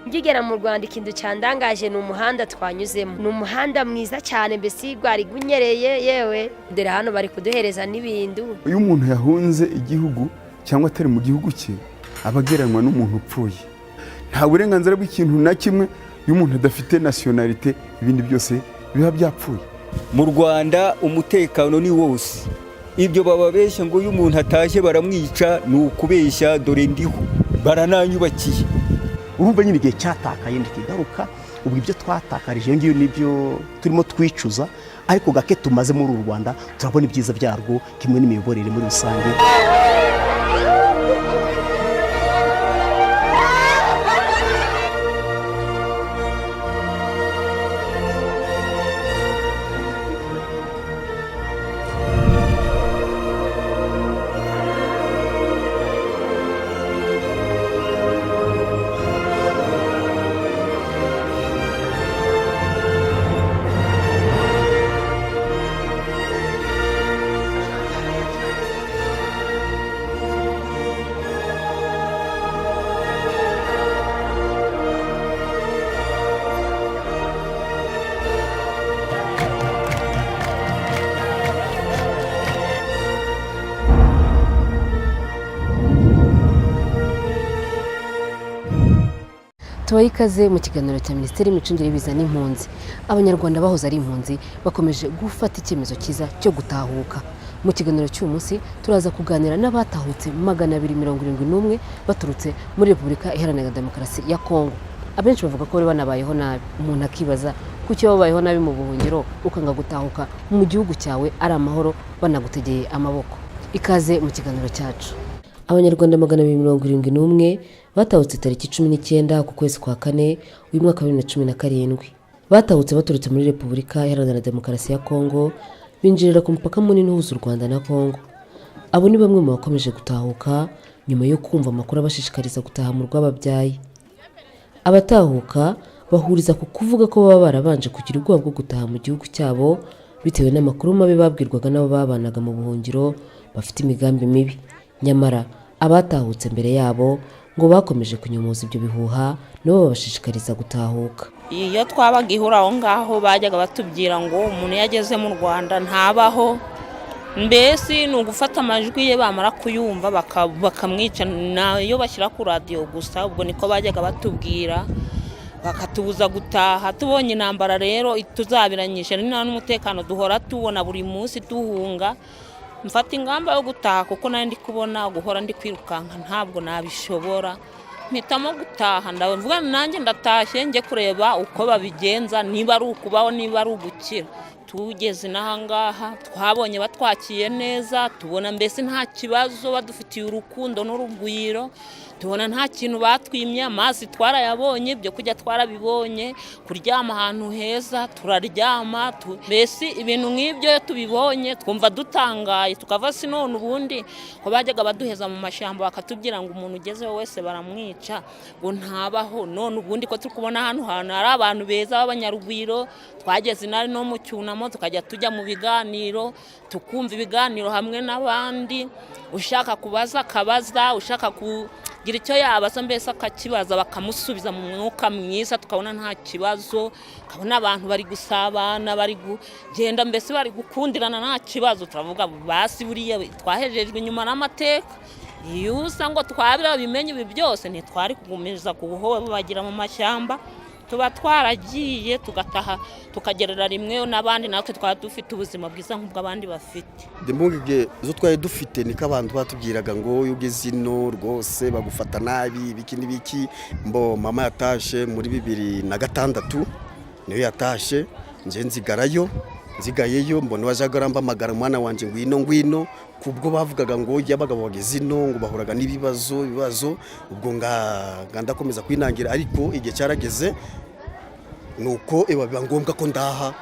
Ngigera mu Rwanda, ikintu cyandangaje ni umuhanda twanyuzemo. Ni umuhanda mwiza cyane, mbese gwari gunyereye. Yewe, dore hano bari kuduhereza n'ibintu. Iyo umuntu yahunze igihugu cyangwa atari mu gihugu cye, aba agereranywa n'umuntu upfuye. Nta burenganzira bw'ikintu na kimwe. Iyo umuntu adafite nationalité, ibindi byose biba byapfuye. Mu Rwanda umutekano ni wose. Ibyo bababeshya ngo iyo umuntu atashye baramwica ni ukubeshya. Dore ndiho, barananyubakiye. Urumva nyine, igihe cyatakaye ntikigaruka. Ubwo ibyo twatakarije iyo ngiyo nibyo turimo twicuza, ariko gake tumaze muri uru Rwanda turabona ibyiza byarwo, kimwe n'imiyoborere muri rusange. Tubahe ikaze mu kiganiro cya Minisiteri y'Imicungire y'Ibiza n'Impunzi. Abanyarwanda bahoze ari impunzi bakomeje gufata icyemezo cyiza cyo gutahuka. Mu kiganiro cy'uyu munsi turaza kuganira n'abatahutse 271 baturutse muri Repubulika Iharanira Demokarasi ya Kongo. Abenshi bavuga ko bari banabayeho nabi. Umuntu akibaza kuki babayeho nabi mu buhungiro, ukanga gutahuka mu gihugu cyawe ari amahoro, banagutegeye amaboko. Ikaze mu kiganiro cyacu. Abanyarwanda 271 batahutse tariki 19 ku kwezi kwa kane uyu mwaka wa 2017. Batahutse baturutse muri Repubulika Iharanira Demokarasi ya Kongo, binjirira ku mupaka munini uhuza u Rwanda na Kongo. Abo ni bamwe mu bakomeje gutahuka nyuma yo kumva amakuru abashishikariza gutaha mu rwababyaye. Abatahuka bahuriza ku kuvuga ko baba barabanje kugira ubwoba bwo gutaha mu gihugu cyabo, bitewe n'amakuru mabi babwirwaga n'abo babanaga mu buhungiro bafite imigambi mibi. Nyamara abatahutse mbere yabo ngo bakomeje kunyomoza ibyo bihuha, nabo babashishikariza gutahuka. Iyo twabaga ihura aho ngaho, bajyaga batubwira ngo umuntu iyo ageze mu Rwanda ntabaho, mbese ni ugufata amajwi ye, bamara kuyumva bakamwica, nayo bashyira ku radiyo gusa. Ubwo niko bajyaga batubwira, bakatubuza gutaha. Tubonye intambara rero tuzabiranyije n'umutekano duhora tubona buri munsi duhunga, mfata ingamba yo gutaha, kuko nari ndi kubona guhora ndi kwirukanka ntabwo nabishobora. Mpitamo gutaha. Ndavuga nanjye ndatashye, njye kureba uko babigenza, niba ari ukubaho, niba ari ugukira. Tugeze n'ahangaha twabonye batwakiye neza, tubona mbese nta kibazo, badufitiye urukundo n'urugwiro, tubona nta kintu batwimye. Amazi twarayabonye, ibyo kurya twarabibonye, kuryama ahantu heza turaryama. Mbese ibintu nk'ibyo iyo tubibonye twumva dutangaye, tukava si none ubundi ko bajyaga baduheza mu mashyamba, bakatubwira ngo umuntu ugezeho wese baramwica, ngo ntabaho. None ubundi ko turi kubona hano hantu hari abantu beza b'abanyarugwiro. Twageze inari no mu cyunamo, tukajya tujya mu biganiro, tukumva ibiganiro hamwe n'abandi. Ushaka kubaza akabaza, ushaka kugira icyo yabaza mbese akakibaza, bakamusubiza mu mwuka mwiza, tukabona nta kibazo, tukabona abantu bari gusabana, bari kugenda, mbese bari gukundirana nta kibazo. Turavuga basi buriya twahejejwe inyuma n'amateka. Iyo usa ngo twabira bimenye ibi byose, ntitwari kugumiza bagira mu mashyamba, tuba twaragiye tugataha, tukagerera rimwe n'abandi, natwe twaba dufite ubuzima bwiza nk'ubw'abandi bafite. Impungenge zo twari dufite niko abantu batubwiraga ngo iyo ugeze ino rwose bagufata nabi, ibiki n'ibiki. Mbo mama yatashe muri 2006, niyo yatashe, nje nzigarayo. Nzigayeyo mbona wajyaga arambamagara: "Mwana wanjye, ngwino, ngwino." Kubwo bavugaga ngo iyo abagabo bageze ino ngo bahuraga n'ibibazo ibibazo. Ubwo nga ndakomeza kwinangira, ariko igihe cyarageze nuko biba ngombwa ko ndaha.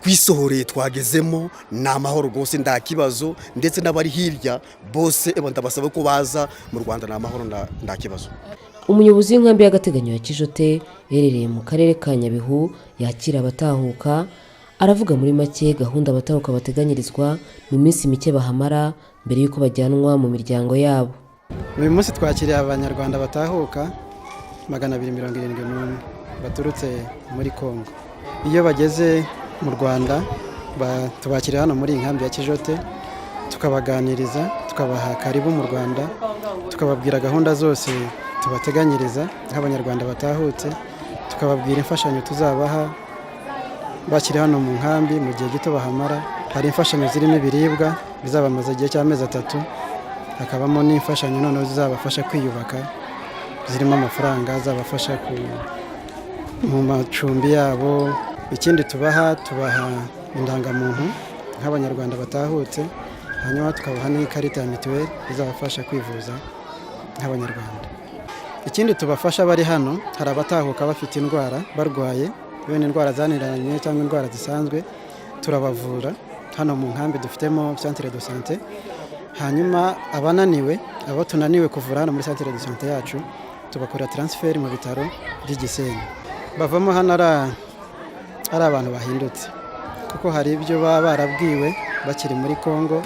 Twisohoreye, twagezemo ni amahoro rwose, nta kibazo. Ndetse n'abari hirya bose ndabasaba ko baza mu Rwanda, ni amahoro, nta kibazo. Umuyobozi w'inkambi y'agateganyo ya Kijote iherereye mu karere ka Nyabihu yakira abatahuka, aravuga muri make gahunda abatahuka bateganyirizwa mu minsi mike bahamara mbere y'uko bajyanwa mu miryango yabo. Uyu munsi twakiriye Abanyarwanda batahuka 271 baturutse muri Congo. Iyo bageze mu Rwanda, tubakira hano muri iyi nkambi ya Kijote, tukabaganiriza, tukabaha karibu mu Rwanda, tukababwira gahunda zose tubateganyiriza nk'Abanyarwanda batahutse, tukababwira imfashanyo tuzabaha bakiri hano mu nkambi mu gihe gito bahamara. Hari imfashanyo zirimo ibiribwa bizabamaza igihe cy'amezi 3, hakabamo n'imfashanyo noneho zizabafasha kwiyubaka, zirimo amafaranga azabafasha mu macumbi yabo. Ikindi tubaha, tubaha indangamuntu nk'Abanyarwanda batahutse, hanyuma tukabaha n'ikarita ya mituweli izabafasha kwivuza nk'Abanyarwanda. Ikindi tubafasha bari hano, hari abatahuka bafite indwara, barwaye bene indwara zananiranye cyangwa indwara zisanzwe, turabavura hano mu nkambi, dufitemo centre de santé. Hanyuma abananiwe, abo tunaniwe kuvura hano muri centre de santé yacu, tubakorera transfert mu bitaro by'i Gisenyi. Bavamo hano ari abantu bahindutse, kuko hari ibyo baba barabwiwe bakiri muri Congo.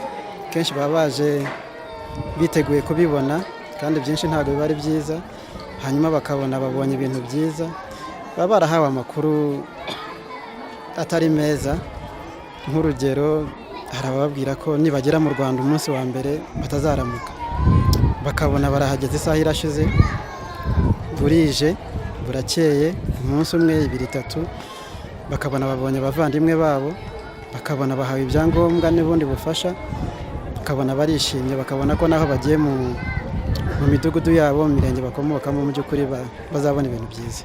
Kenshi baba baje biteguye kubibona, kandi byinshi ntabwo biba ari byiza. Hanyuma bakabona babonye ibintu byiza. Baba barahawe amakuru atari meza. Nk'urugero, hari abababwira ko nibagera mu Rwanda umunsi wa mbere batazaramuka. Bakabona barahageze, isaha irashize, burije, burakeye, umunsi umwe, ibiri, itatu, bakabona babonye abavandimwe babo, bakabona bahawe ibyangombwa n'ubundi bufasha, bakabona barishimye, bakabona ko naho bagiye mu midugudu yabo, mu mirenge bakomokamo, mu by'ukuri bazabona ibintu byiza.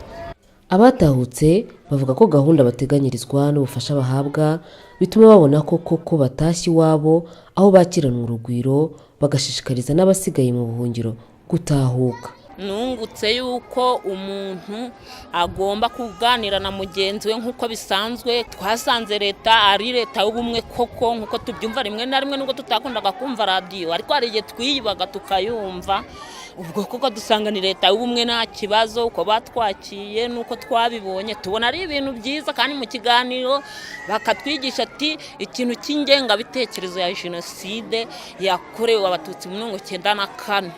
Abatahutse bavuga ko gahunda bateganyirizwa n'ubufasha bahabwa bituma babona ko koko batashye iwabo, aho bakiranwa urugwiro, bagashishikariza n'abasigaye mu buhungiro gutahuka. Nungutse yuko umuntu agomba kuganira na mugenzi we nk'uko bisanzwe. Twasanze leta ari leta y'ubumwe koko nk'uko tubyumva rimwe na rimwe, nubwo tutakundaga kumva radiyo, ariko hari igihe twiyibaga tukayumva. Ubwo koko dusanga ni leta y'ubumwe, nta kibazo. Uko batwakiye n'uko twabibonye, tubona ari ibintu byiza. Kandi mu kiganiro bakatwigisha ati ikintu cy'ingengabitekerezo ya jenoside yakorewe Abatutsi muri 94,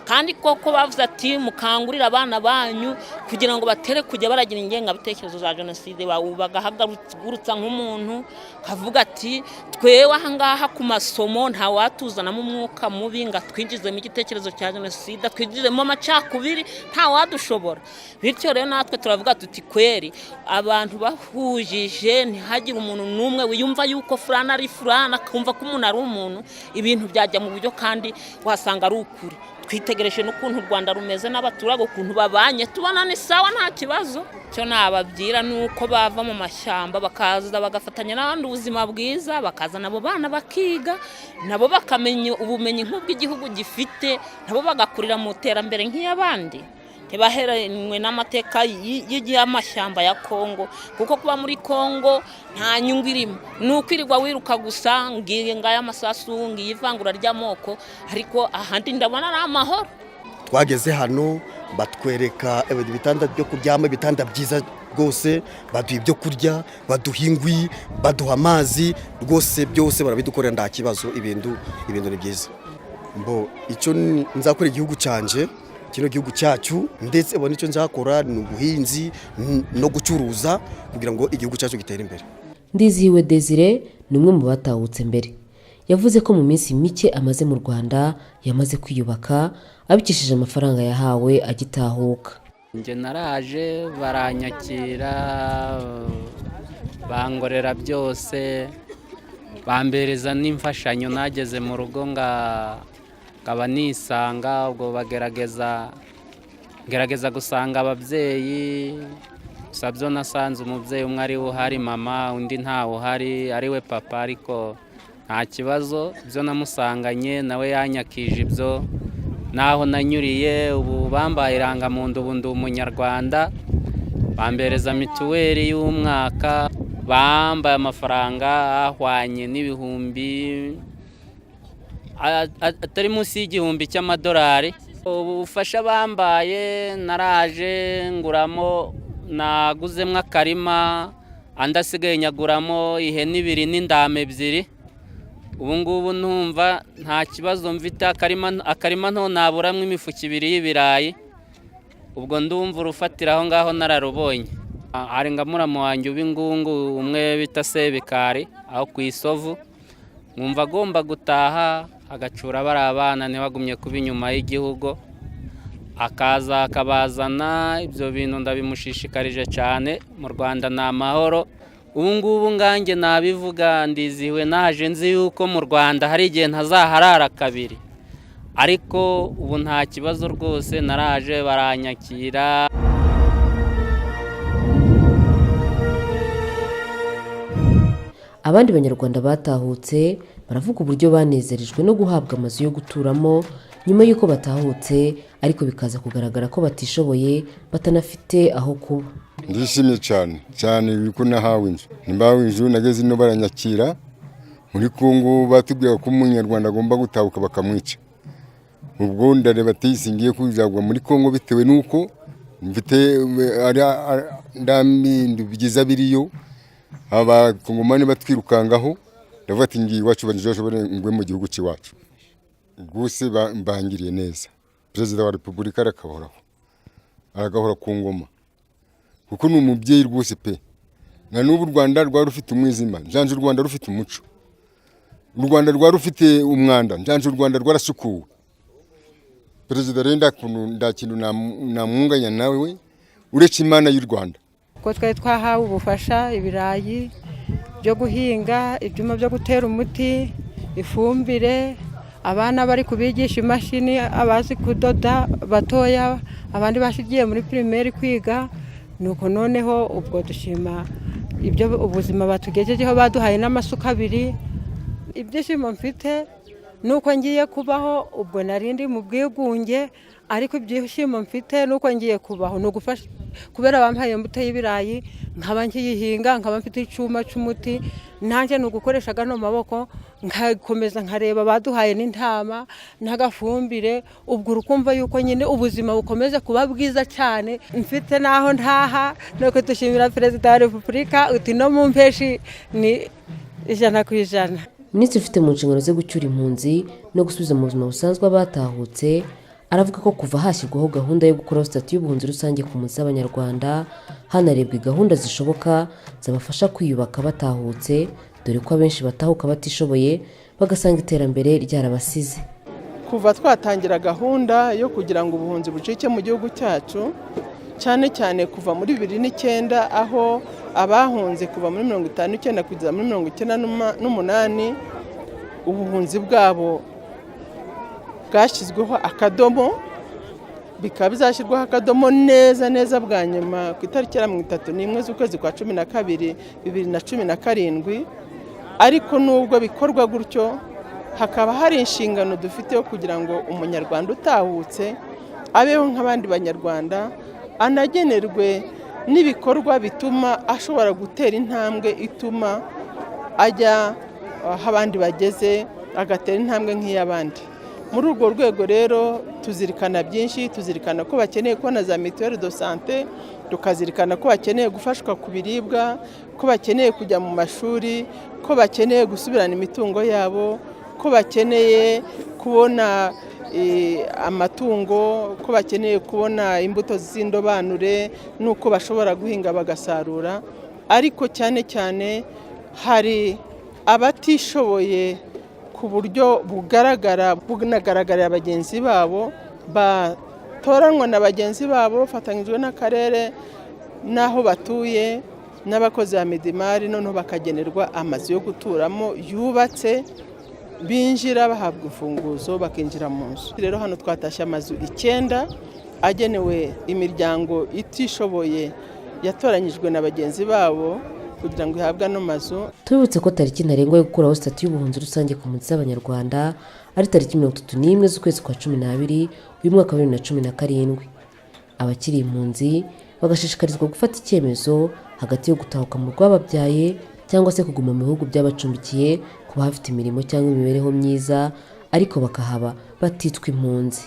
kandi koko bavuze ati mukangurire abana banyu kugira ngo batere kujya baragira ingengabitekerezo za jenoside. Bagahagurutsa nk'umuntu kavuga ati twewe ahangaha ku masomo ntawatuzanamo umwuka mubi ngo atwinjizemo igitekerezo cya jenoside, atwinjizemo amacakubiri, ntawadushobora. Bityo rero natwe turavuga tuti kweri abantu bahujije, ntihagire umuntu n'umwe wiyumva yuko furana ari furana, akumva ko umuntu ari umuntu, ibintu byajya mu buryo kandi wasanga ari ukuri. Twitegereje n'ukuntu u Rwanda rumeze n'abaturage ukuntu babanye, tubona ni sawa, nta kibazo. Icyo nababwira ni uko bava mu mashyamba, bakaza bagafatanya n'abandi ubuzima bwiza, bakazana abo bana bakiga, nabo bakamenya ubumenyi nk'ubw'igihugu gifite, nabo bagakurira mu iterambere nk'iy'abandi, ntibaheranwe n'amateka y'amashyamba ya Kongo, kuko kuba muri Kongo nta nyungu irimo, ni ukwirirwa wiruka gusa, ngiye ngaya amasasu, ngiye ivangura ry'amoko. Ariko ahandi ndabona ari amahoro. Twageze hano batwereka ibitanda byo kuryama, ibitanda byiza rwose, baduha ibyo kurya, baduha ingwi, baduha amazi, rwose byose barabidukorera, nta kibazo. Ibintu ni byiza. Mbo icyo nzakora igihugu cyanjye, kino gihugu cyacu, ndetse ubona icyo nzakora ni ubuhinzi no gucuruza kugira ngo igihugu cyacu gitere imbere. Ndizihiwe Desire ni umwe mu batahutse mbere. Yavuze ko mu minsi mike amaze mu Rwanda yamaze kwiyubaka abikishije amafaranga yahawe agitahuka. Njye naraje baranyakira, bangorera byose, bambereza n'imfashanyo. Nageze mu rugo ngaba nisanga, ubwo bagerageza ngerageza gusanga ababyeyi. Gusa byo nasanze umubyeyi umwe ari we uhari, mama, undi ntawe uhari, ari we papa, ariko nta kibazo, ibyo namusanganye nawe yanyakije ibyo naho nanyuriye. Ubu bambaye irangamuntu, ubu ndi Umunyarwanda, bambereza mituweli y'umwaka, bambaye amafaranga ahwanye n'ibihumbi atari munsi y'1,000 cy'amadolari. Ubufasha bambaye, naraje nguramo, naguzemo akarima, andi asigaye nyaguramo ihene ibiri n'indama ebyiri. Ubu ngubu ntumva nta kibazo mfite. Akarima nto naburamo imifuka 2 y'ibirayi. Ubwo ndumva urufatira aho ngaho nararubonye. Hari nga muramu wanjye uba ingungu, umwe bita Sebikari aho ku Isovu, nkumva agomba gutaha agacura bari abana ntibagumye kuba inyuma y'igihugu, akaza akabazana. Ibyo bintu ndabimushishikarije cyane. Mu Rwanda ni amahoro. Ubu ngubu ngange nabivuga ndizihiwe, naje nzi yuko mu Rwanda hari igihe ntazaharara kabiri, ariko ubu nta kibazo rwose, naraje baranyakira. Abandi banyarwanda batahutse baravuga uburyo banezerejwe no guhabwa amazu yo guturamo nyuma y'uko batahutse, ariko bikaza kugaragara ko batishoboye, batanafite aho kuba. Ndishimye cyane cyane yuko nahawe inzu. Nimbawe inzu, nageze ino baranyakira. Muri Kongo batubwira ko umunyarwanda agomba gutahuka bakamwica. Ubwo ndareba ati singiye kuzagwa muri Kongo bitewe n'uko mfite ndambindu byiza biriyo, abakongomani batwirukangaho. Ndavuga ati ngiye iwacu, banjye ngwe mu gihugu cy'iwacu. Rwose mbangiriye neza. Perezida wa Repubulika arakahoraho, aragahora ku ngoma, kuko ni umubyeyi rwose pe. Na n'ubu u Rwanda rwari rufite umwijima, njanje u Rwanda rufite umuco. U Rwanda rwari rufite umwanda, njanje u Rwanda rwarasukuwe. Perezida rero nta kintu namwunganya nawe uretse Imana y'u Rwanda. Kuko twari twahawe ubufasha, ibirayi byo guhinga, ibyuma byo gutera umuti, ifumbire, abana bari kubigisha imashini, abazi kudoda batoya, abandi bashigiye muri primaire kwiga. Nuko noneho ubwo dushima ibyo ubuzima batugejejeho, baduhaye n'amasuka 2. Ibyishimo mfite nuko ngiye kubaho, ubwo narindi mu bwigunge, ariko ibyishimo mfite nuko ngiye kubaho ni ugufasha, kubera bampaye imbuto y'ibirayi nkaba nkiyihinga, nkaba mfite icyuma cy'umuti, nanjye ni ugukoresha gano maboko nkakomeza nkareba baduhaye n'intama n'agafumbire. Ubwo urukumva yuko nyine ubuzima bukomeza kuba bwiza cyane, mfite naho ntaha. Nuko dushimira Perezida wa Repubulika uti no mu mpeshi ni 100%. Minisitiri ufite mu nshingano zo gucyura impunzi no gusubiza mu buzima busanzwe abatahutse aravuga ko kuva hashyirwaho gahunda yo gukuraho sitati y'ubuhunzi rusange ku mpunzi z'abanyarwanda, hanarebwa gahunda zishoboka zabafasha kwiyubaka batahutse, dore ko abenshi batahuka batishoboye bagasanga iterambere ryarabasize. Kuva twatangira gahunda yo kugira ngo ubuhunzi bucike mu gihugu cyacu, cyane cyane kuva muri 2009, aho abahunze kuva muri 59 kugeza muri 98 ubuhunzi bwabo bwashyizweho akadomo, bikaba bizashyirwaho akadomo neza neza bwa nyuma ku itariki ya 31 z'ukwezi kwa 12 2017. Ariko nubwo bikorwa gutyo, hakaba hari inshingano dufite yo kugira ngo umunyarwanda utahutse abeho nk'abandi banyarwanda, anagenerwe n'ibikorwa bituma ashobora gutera intambwe ituma ajya aho abandi bageze, agatera intambwe nk'iy'abandi. Muri urwo rwego rero tuzirikana byinshi, tuzirikana ko bakeneye kubona za mituelle de santé, tukazirikana ko bakeneye gufashwa ku biribwa, ko bakeneye kujya mu mashuri, ko bakeneye gusubirana imitungo yabo, ko bakeneye kubona amatungo, ko bakeneye kubona imbuto z'indobanure n'uko bashobora guhinga bagasarura. Ariko cyane cyane hari abatishoboye ku buryo bugaragara, bunagaragarira bagenzi babo, batoranwa na bagenzi babo bafatanyijwe n'akarere n'aho batuye n'abakozi ba Midimari, noneho bakagenerwa amazu yo guturamo yubatse, binjira bahabwa imfunguzo bakinjira mu nzu. Rero hano twatashye amazu 9 agenewe imiryango itishoboye yatoranyijwe na bagenzi babo kugira ngo ihabwe ano mazu. Tubibutse ko tariki ntarengwa yo gukuraho sitati y'ubuhunzi rusange ku mpunzi z'abanyarwanda ari tariki 31 z'ukwezi kwa 12 uyu mwaka wa 2017. Abakiri impunzi bagashishikarizwa gufata icyemezo hagati yo gutahuka mu rwababyaye cyangwa se kuguma mu bihugu byabacumbikiye, kuba hafite imirimo cyangwa imibereho myiza, ariko bakahaba batitwa impunzi.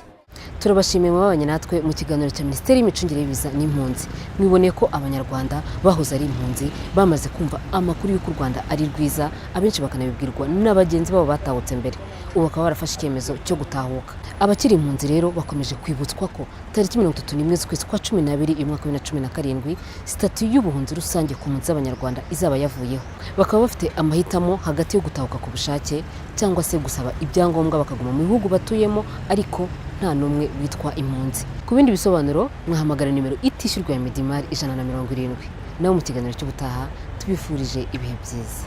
Turabashimiye mwabanye natwe mu kiganiro cya Minisiteri y'Imicungire y'Ibiza n'Impunzi. Mwiboneye ko Abanyarwanda bahoze ari impunzi bamaze kumva amakuru y'uko u Rwanda ari rwiza, abenshi bakanabibwirwa na bagenzi babo batahutse mbere, ubu bakaba barafashe icyemezo cyo gutahuka. Abakiri impunzi rero bakomeje kwibutswa ko tariki 31 z'ukwezi kwa 12 uyu mwaka wa 2017 sitati y'ubuhunzi rusange ku mpunzi z'Abanyarwanda izaba yavuyeho, bakaba bafite amahitamo hagati yo gutahuka ku bushake cyangwa se gusaba ibyangombwa bakaguma mu bihugu batuyemo, ariko nta n'umwe witwa impunzi. Ku bindi bisobanuro mwahamagara nimero itishyurwa ya MIDIMAR 170. Nawe mu kiganiro cy'ubutaha, tubifurije ibihe byiza.